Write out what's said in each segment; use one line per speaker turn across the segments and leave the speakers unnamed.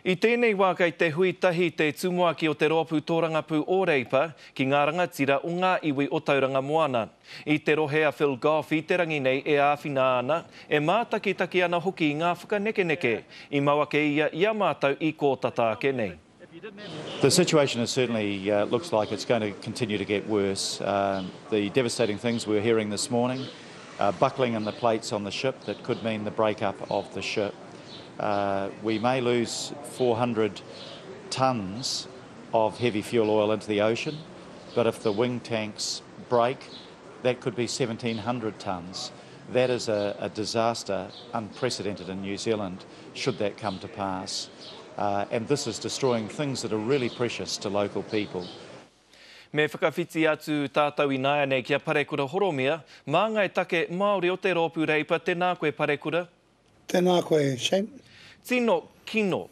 I tēnei wā kei te hui tahi te tumuaki o te rōpū tōrangapū o Reipa ki ngā rangatira o ngā iwi o Tauranga Moana. I te rohe a Phil Goff i te rangi nei e āwhina ana, e mātakitaki ana hoki i ngā whakanekeneke. I mau ake ia i a mātou i kō tata ake nei.
The situation is certainly looks like it's going to continue to get worse. The devastating things we're hearing this morning, buckling in the plates on the ship that could mean the break-up of the ship. We may lose 400 tonnes of heavy fuel oil into the ocean, but if the wing tanks break, that could be 1,700 tonnes. That is a, a disaster unprecedented in New Zealand, should that come to pass. Uh, and this is destroying things that are really precious to local people.
Me whakawhiti atu tātou ināianei ki a Parekura Horomia, māngai take Māori o te Rōpū Reipa, tēnā koe Parekura.
Tēnā koe Shane.
Tino kino,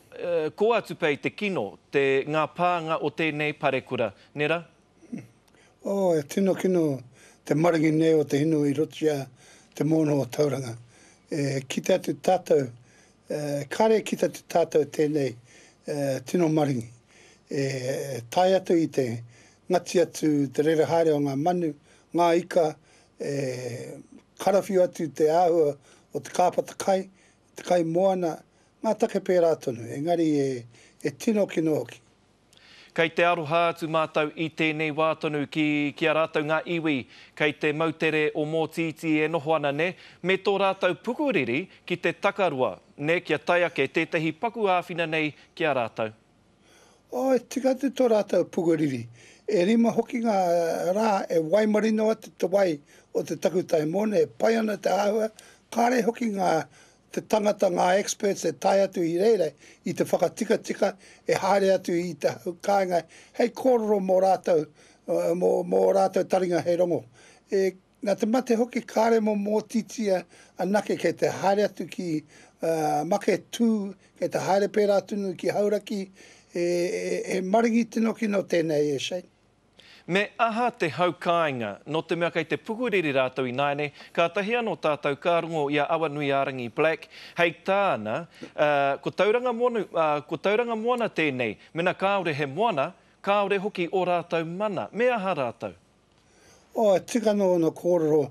kō atu pea i te kino, te, ngā pānga o tēnei parekura, nē rā?
Oh, e tino kino te maringi nei o te hinu i roto i a Te Moana o Tauranga. E kite atu tātou, kāre e kite atu tātou tēnei tino maringi. E tae atu i te ngati atu te rere haere o ngā manu, ngā ika, E karawhiu atu te āhua o te kāpata kai, te kai moana, ngā take pērā tonu, engari e tino kino hoki.
Kei te aroha atu mātou i tēnei wā tonu ki ki a rātou ngā iwi kei te moutere o Mōtītī e noho ana nē, me tō rātou pukuriri ki te takaroa, nē, kia tae ake tētahi paku āwhina nei ki a rātou.
Oh, e tika atu tō rātou pukuriri. E rima hoki ngā rā e waimarino atu te wai o te takutai mōna, e pai ana te āhua, kāre hoki ngā, te tangata, ngā experts e tae atu i reira i te whakatikatika, e haere atu i te hau kāinga hei kōrero mō rātou, mō, mō ō rātou taringa hei rongo. E Nā te mate hoki kāre mō Mōtītia anake kei te haere atu ki Maketū, kei te haere pērā tonu ki Hauraki, he maringi tino kino tēnei e Shane.
Me aha te hau kāinga, nō te mea kei te pukuriri rātou ināianei, kātahi anō tātou ka rongo i a Awanuiārangi Black, hei tāna, ko Tauranga Moana, ko Tauranga Moana tēnei, mena kāore he moana, kāore hoki ō rātou mana, me aha rātou?
Oh, e tika ana ōna kōrero.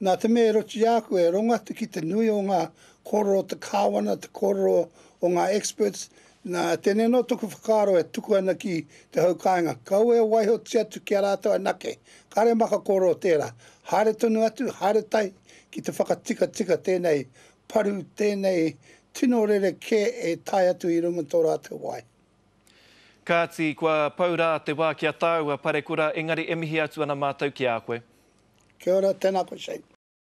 Nā te mea e roti i a koe, e rongo atu ki te nui o ngā kōrero o te kāwana, te kōrero o ngā experts, nā, tēnei anō toku whakaaro e tuku ana ki te hau kāinga, kaua e waihotia atu ki a rātou anake, kāre maka kōrero tērā. Haere tonu atu, haere tahi ki te whakatikatika tēnei paru, tēnei tino rerekē e tae atu i runga tō rātou wai.
Kāti, kua pau rā te wā ki a tāua, Parekura, engari e mihi atu ana mātou ki a koe.
Kia ora, tēnā koe Shane.